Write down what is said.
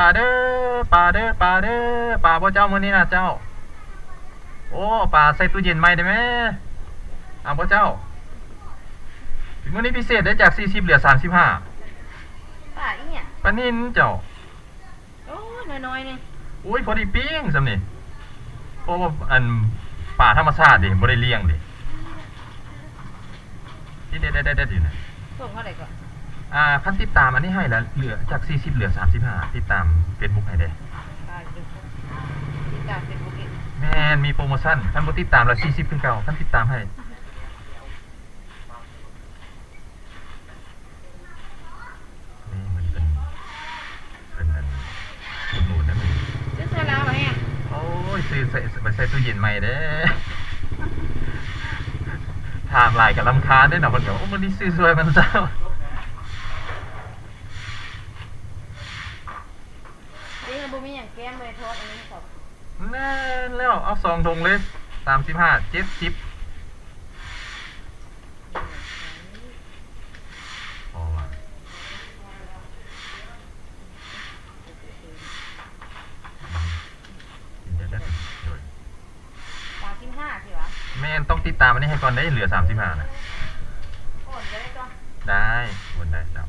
ປາເດີ ປາເດີ ປາເດີ ປາບໍ່ເຈົ້າ ມື້ນີ້ນະເຈົ້າ? ໂອ້ ປາໃສ່ຕູ້ເຢັນໃໝ່ໄດ້ແມ ເອົາບໍ່ເຈົ້າ? ມື້ນີ້ພິເສດເດ້ ຈາກສີ່ສິບເຫຼືອສາມສິບຫ້າ. ປາອີ່ຫຍັງ? ປານິນເຈົ້າ. ໂອ້ ນ້ອຍໆ ນີ້. ໂອ້ຍ ພໍດີປີ້ງຊ່ຳນີ້ ເພາະວ່າອັນປາທຳມະຊາດເດ້ ບໍ່ໄດ້ລ້ຽງເດ້. ເດັດໆໆໆ ຢູ່ນະ. ສົ່ງເທົ່າໃດກ່ອນ? ອ່າ ຄັນຕິດຕາມອັນນີ້ໃຫ້ລະ ເຫຼືອຈາກສີ່ສິບເຫຼືອສາມສິບຫ້າ ຕິດຕາມເຟສບຸກໃຫ້ແດ່. ອ່າ ຕິດຕາມເຟສບຸກອີກ. ແມ່ນ ມີໂປຣໂມຊັນ ຄັນບໍ່ຕິດຕາມລະສີ່ສິບຄືເກົ່າ ຄັນຕິດຕາມໃຫ້. ນີ້ມັນເປັນ ເປັນອັນອຸດໜູນນະ. ຊື້ເສື້ອລາວແຮງ. ໂອ້ຍ ຊື້ໃສ່ ໄປໃສ່ຕູ້ເຢັນໃໝ່ເດ້. ຖາມຫຼາຍກໍລຳຄານເດ້ເນາະ ເພິ່ນກໍ ໂອ້ ມື້ນີ້ຊື້ຊ່ວຍມັນເຈົ້າ. ນີ້ບໍ່ມີຫຍັງແກ້ມເລີຍ ທອດອັນນີ້ເຂົາ. ແມ່ນແລ້ວ ເອົາສອງຖົງເລີຍ ສາມສິບຫ້າ ເຈັດສິບ. ພໍວ່າ ອືມ ກິນໄດ້ແລ້ວ. ໂດຍ ສາມສິບຫ້າ ຊິວະ? ແມ່ນ ຕ້ອງຕິດຕາມອັນນີ້ໃຫ້ກ່ອນເດ້ ເຫຼືອສາມສິບຫ້ານະ. ໂອນກໍໄດ້ຕົວະ? ໄດ້ ໂອນໄດ້ເຈົ້າ.